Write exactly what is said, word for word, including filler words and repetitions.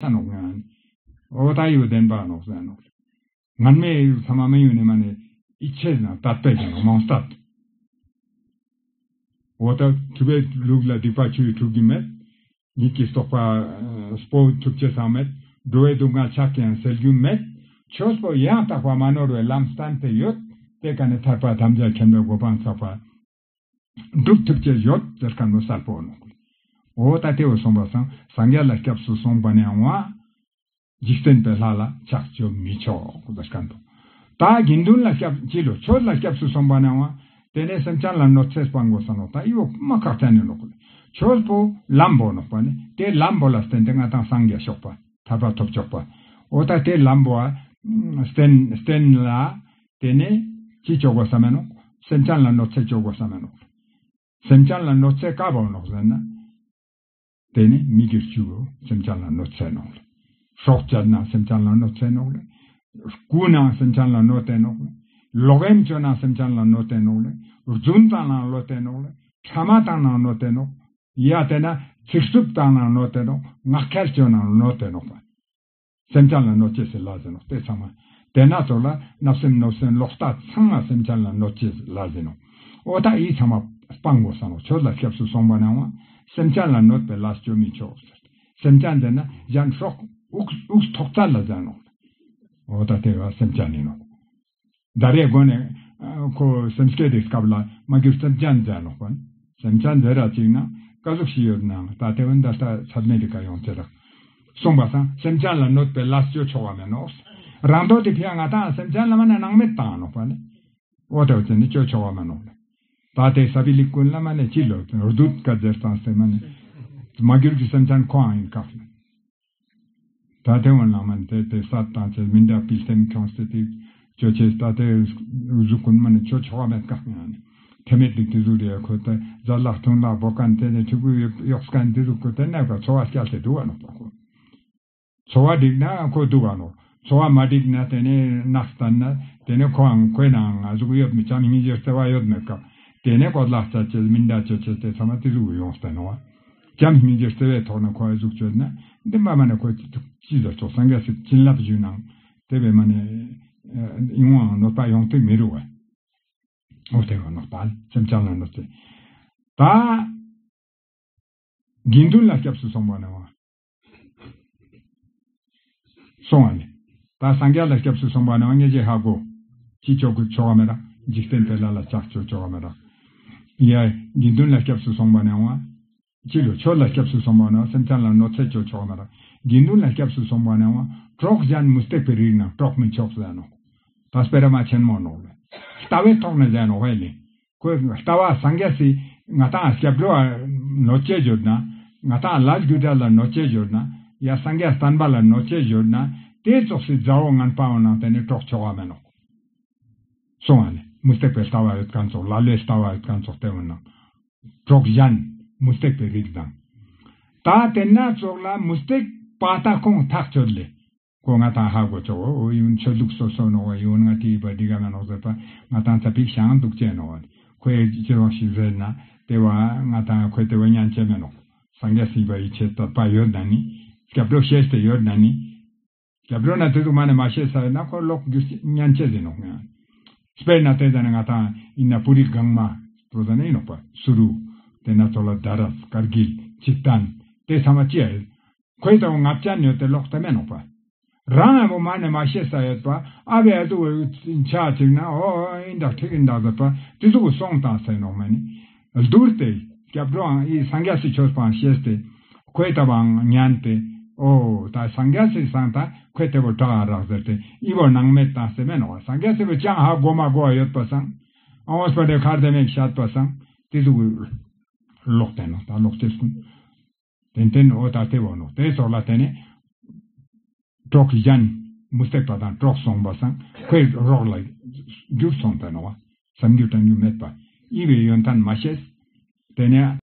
ས་ནོག་ཡང་། འོ་ད་ཡོད་བདེན་པ་ནོག་ཟེར་ནོག། ངན་མེད་ཚང་མ་མི་ཡོང་ནི་མ་ནེ་ཡིད་ཆེས་ན་དད་པས་ཀྱང་མང་སྟེ། འོ་ད་ཐུབ་པའི་ལུགས་ལ་སྡིག་པ་ཆུ་ཡིས་འཁྲུ་རྒྱུ་མེད། ཉིད་ཀྱི་རྟོགས་པ་སྤོ་ཐུབ་ཅེས་སང་མེད། འགྲོ་བའི་སྡུག་བསྔལ་ཕྱག་གིས་ཡང་སེལ་རྒྱུ་མེད། ཆོས་པོ་ཡང་དག་པ་མ་ནོར་བའི་ལམ་བསྟན་ཏེ་ཡོད། དེ་ཀ་ནེ་ཐར་པ་དམ་བཅའ་མཁྱེན་པའི་གོ་འཕང་ཚགས་པ་སྒྲུབ་ཐུབ་ཅེས་ཡོད་ཟེར་མཁན་པོ་གསལ་པོ་ནོག། འོ་ད་དེ་བོ་སོང་པ་སང་སངས་རྒྱས་ལ་སྐྱབས་སུ་སོང་པ་ནེ་འོང་བ། འཇིག་རྟེན་པའི་ལྷ་ལ་ཕྱག་བཅོ་མི་ཆོག་ཟེར་མཁན་པོ། ད་དགེ་འདུན་ལ་སྐྱབས་ཅི་ལོ་ཆོས་ལ་སྐྱབས་སུ་སོང་པ་ནེ་འོང་བ། དེ་ནེ་སེམས་ཅན་ལ་གནོད་འཚེ་སྤང་དགོས་ས་ནོག། ད་ཡི་བོ་མ་ཁག་ཅན་ནི་ནོག། ཆོས་པོ་ལམ་པོ་ནོག་པ་ནེ་དེ་ལམ་པོ་ལ་བརྟེན་ཏེ་ང་དང་སངས་རྒྱས་ཤོག་པ་ཐར་པ་ཐོབ་ཆོག་པ། འོ་ད་དེ་ལམ་པོ་ཨ་བརྟེན་བརྟེན་ལ་དེ་ནེ་ཅི་བཅོ་དགོས་ས་མེད་ནོག། སེམས་ཅན་ལ་གནོད་འཚེ་བཅོ་དགོས་ས་མེད་ནོག། སེམས་ཅན་ལ་གནོད་འཚེ་ཀ་བོ་ནོག་ཟེར་ན། དེ་ནེ་མི་དགེ་བཅུ་བོ་སེམས་ཅན་ལ་གནོད་འཚེ་ནོག་ལེ། སྲོག་བཅད་ན་སེམས་ཅན་ལ་གནོད་འཚེ་ནོག་ལེ། རྐུ་ན་སེམས་ཅན་ལ་གནོད་དེ་ནོག་ལེ། ལོག་གཡེམ་བཅོ་ན་སེམས་ཅན་ལ་གནོད་དེ་ནོག་ལེ། རྫུན་བཏང་ན་གནོད་དེ་ནོག་ལེ། ཕྲ་མ་བཏང་ན་གནོད་དེ་ནོག། ཡ་དེ་ན་ཚིག་རྩུབ་བཏང་ན་གནོད་དེ་ནོག། ངག་འཁྱལ་བཅོ་ན་གནོད་དེ་ནོག་པ། སེམས་ཅན་ལ་གནོད་ཅེས་སི་ལས་ཟེར་ནོག། དེ་ཚང་མ། དེ་ན་ཚོགས་ལ་བརྣབ་སེམས་གནོད་སེམས་ལོག་ལྟ་ཚང་མ་སེམས་ཅན་ལ་གནོད་ཅེས་སི་ལས་ཟེར་ནོག། འོ་ད་འི་ཚང་མ་སྤང་དགོས་ས་ནོག། ཆོས་ལ་སྐྱབས་སུ་སོང་པ་ནེ་འོང་བ། སེམས་ཅན་ལ་གནོད་པའི་ལས་བཅོ་མི་ཆོག་ཟེར། སེམས་ཅན་ཟེར་ན་གཞན་སྲོག་དབུགས་དབུགས་ཐོག་ཚད་ལ་ཟེར་ནོག། འོ་ད་དེ་བོ་སེམས་ཅན་ཨིན་ནོག། ད་རེས་གོ་ནེ་ཁོ་སེམས་བསྐྱེད་དེ་སྐབས་ལ་མ་གྱུར་སེམས་ཅན་ཟེར་ནོག་པ། སེམས་ཅན་ཟེར་ར་ཅིག་ན་ཀ་ཟུག་ཞིག་ཡོད་ན་ད་དེ་བོ་ད་ལྟ་ཚད་མེད་དེ་ཀ་ཡོང་ཅེས་རག། སོང་པ་སང་སེམས་ཅན་ལ་གནོད་པའི་ལས་བཅོ་ཆོག་པ་མེད་ནོག། རང་དོན་དེ་ཕི་ཡ་ང་དང་སེམས་ཅན་ལ་མ་ནེ་སྣང་མེད་བཏང་ནོག་པ་ལེ། འོ་དེ་བོ་ཅན་ནི་བཅོ་ཆོག་པ་མེད་ནོག་ལེ། ད་དེ་ས་བི་ལིག་ཀུན་ལ་མ་ནེ་ཅི་ལོ་རྡུད་ཀ་ཟེར་ཙང་སེ་མ་ནེ་མ་གྱུར་གྱི་སེམས་ཅན་ཁོའང་ཨིན་ཀག་ལེ། ད་དེ་བོ་ནང་མ་ནེ་དེ་དེ་སད་བཏང་ཅེས་མི་འདྲ་པིལ་སེམས་ཁྱོངས་ཏེ་དེ་བཅོ་ཅེས་ད་དེ་གཟུགས་ཀུན་མ་ནེ་བཅོ་ཆོག་པ་མེད་ཀག་ཡང་ནི། ཐེ་མེད་དེ་དེ་ཟུག་རེ་ཁོ་ད་ཟ་ལག་འཐུང་ལག་འབོ་མཁན་དེ་ནེ་ཕྲུ་གུ་གཡོག་མཁན་དེ་ཟུག་ཁོ་དེ་ནེ་ཁོ་འཚོ་བ་སྐྱལ་ཏེ་འདུག་ག་ནོག་པ་ཁོ། འཚོ་བ་འགྲིག་ན་ཁོ་འདུག་ག་ནོག། འཚོ་བ་མ་འགྲིག་ན་དེ་ནེ་ནགས་བསྟན་ན་དེ་ནེ་ཁོའང་ཁོའི་ནང་ང་ཟུག་ཡོད་མེད་བྱམས་སྙིང་རྗེ་བརྩེ་བ་ཡོད་མེད་ཀག། དེ་ནེ་ཁོ་ལག་ཆ་ཅེས་མི་འདྲ་བཅོ་ཅེས་དེ་ཚང་མ་དེ་ཟུག་ཡོངས་ཏེ་ནོག། བྱམས་སྙིང་རྗེ་བརྩེ་བའི་ཐོག་ནེ་ཁོ་ཨ་ཟུག་བཅོས་ན་འདི་མ་མ་ནེ་ཁོ་ཅི་ཟེར་ཆོག། སངས་རྒྱས་སི་བྱིན་རླབས་ཞུ་ནང་དེ་བས་མ་ནེ་ཡོང་བའང་གནོད་པ་ཡོང་ཐུབ་མི་རུག་པ། འོ་དེ་བོ་ནོག་པ་སེམས་ཅན་ལ་གནོད་ཅེས། ད་དགེ་འདུན་ལ་སྐྱབས་སུ་སོང་པ་ནེ་འོང་བ། སོང་བ་ལེ། ད་སངས་རྒྱས་ལ་སྐྱབས་སུ་སོང་པ་ནེ་འོང་བ་ངེས་ཅེས་ཧ་གོ། ཅི་བཅོ་དགོས་ཆོག་ག་མེད་རག། འཇིག་རྟེན་པའི་ལྷ་ལ་ཕྱག་བཅོ་ཆོག་ག་མེད་རག། ཡ་དགེ་འདུན་ལ་སྐྱབས་སུ་སོང་པ་ནེ་འོང་བ། ཅི་ལོ་ཆོས་ལ་སྐྱབས་སུ་སོང་པ་ནེ་སེམས་ཅན་ལ་གནོད་འཚེ་བཅོ་ཆོག་ག་མེད་རག། དགེ་འདུན་ལ་སྐྱབས་སུ་སོང་པ་ནེ་འོང་བ་གྲོགས་གཞན་མུ་སྟེགས་པའི་རིགས་རྣམས་གྲོགས་མི་ཆོག་ཟེར་ནོག། ད་སྤེ་ར་མ་ཆེན་མོ་ནོག་ལེ། ལྟ་བའི་ཐོག་ནེ་ཟེར་ནོག་ཧེ་ལེ། ཁོའི་ལྟ་བ་སངས་རྒྱས་སི་ང་དང་སྐྱབས་འགྲོ་ལ་གནོད་ཅེས་ཡོད་ན། ང་དང་ལས་རྒྱུ་འབྲས་ལ་གནོད་ཅེས་ཡོད་ན། ཡ་སངས་རྒྱས་བསྟན་པ་ལ་གནོད་ཅེས་ཡོད་ན། དེ་ཙོགས་སི་མཛའ་བོ་ངན་པ་བོ་ནང་དེ་ནེ་གྲོགས་ཆོག་ག་མེད་ནོག། སོང་བ་ལེ། མུ་སྟེགས་པའི་ལྟ་བ་ཡོད་མཁན་ཙོགས་ལ་ལོའི་ལྟ་བ་ཡོད་མཁན་ཙོགས་དེ་བོ་ནང་གྲོགས་གཞན་མུ་སྟེགས་པའི་རིགས་དང་། ད་དེ་ན་ཙོགས་ལ་མུ་སྟེགས་པ་ད་ཁོང་ཐག་ཆོད་ལེ། ཁོ་ང་དང་ཧ་གོ་ཆོག། འོ་འོ་ཡུན་ཆོས་ལུགས་སོ་སོ་ནོག་པ། ཡུན་ང་དེ་བ་འགྲིག་ག་མེད་ནོག་ཟེར་པ་ང་དང་ཚ་ཕིག་ཤང་འདུག་ཅེས་ནོག་པ། ཁོའི་ཅི་རོགས་ཤིག་ཟེར་ན་དེ་བ་ང་དང་ཁོའི་དེ་བ་ཉན་ཅེས་མེད་ནོག། སངས་རྒྱས་སི་བ་ཡིད་ཆེས་དད་པ་ཡོད་ན་ནི་སྐྱབས་འགྲོ་ཤེས་ཏེ་ཡོད་ན་ནི། སྐྱབས་འགྲོ་ན་དེ་ཟུག་མ་ནེ་མ་ཤེས་ས་ཡོད་ན་ཁོ་ལོག་རྒྱུ་ཉན་ཅེས་ཨིན་ནོག། དཔེར་ན་དེ་ཟ་ནེ་ང་དང་ཨིན་ན་པུ་རི་གང་མ་དོ་ཟ་ནེ་ཨིན་ནོག་པ། སུ་རུ། དེ་ན་ཚོ་ལ་དྷ་རས་ཀར་གིལ་ཅིག་ཏན་དེ་ཚང་མ་ཅི་ཡ་ཡོད། ཁོའི་ལྟ་བ་ལྔ་བཅུ་ཡོད་དེ་ལོག་སྟེ་མེད་ནོག་པ། རང་ཡང་པོ་མ་ནེ་མ་ཤེས་ས་ཡོད་པ། ཨ་བའི་ཨ་དུ་བའི་ཆ་ཅིག་ན་འོ་ཨིན་འདྲ་ཁྲིག་ཨིན་འདྲ་ཟེར་པ་དེ་ཟུག་གི་སོང་དང་ཟེར་ནོག་མ་ནི། བསྡུར་ཏེ་སྐྱབས་འགྲོའང་ཨི་སངས་རྒྱས་སི་ཆོས་པའང་ཤེས་ཏེ་ཁོའི་ལྟ་བའང་ཉན་ཏེ་འོ་ད་སངས་རྒྱས་སི་སང་ད་ཁོའི་དེ་བོ་དྲག་རག་ཟེར་ཏེ་ཨི་བོ་སྣང་མེད་དང་ཟེར་མེད་ནོག། སངས་རྒྱས་སི་བོ་ཅང་ཧ་གོ་མ་གོ་བ་ཡོད་པ་སང་། ཨ་འོ་སྤ་རེ་ཁར་དེ་མེད་ཤད་པ་སང་དེ་ཟུག་གི་ལོག་སྟེ་ནོག་ད་ལོག་ཅེས་ཀུན། ཏན་ཏན་འོ་ད་དེ་བོ་ནོག། དེ་ཙོགས་ལ་དེ་ནེ་གྲོགས་གཞན་མུ་སྟེགས་པ་དང་གྲོགས་སོང་པ་སང་ཁོའི་རོགས་ལ་འགྱུར་སོང་སྟེ་ནོག་པ། སམ་རྒྱུ་དྲན་རྒྱུ་མེད་པ། ཨི་བའི་ཡོན་ཏན་མ་ཤེས། དེ་ནེ་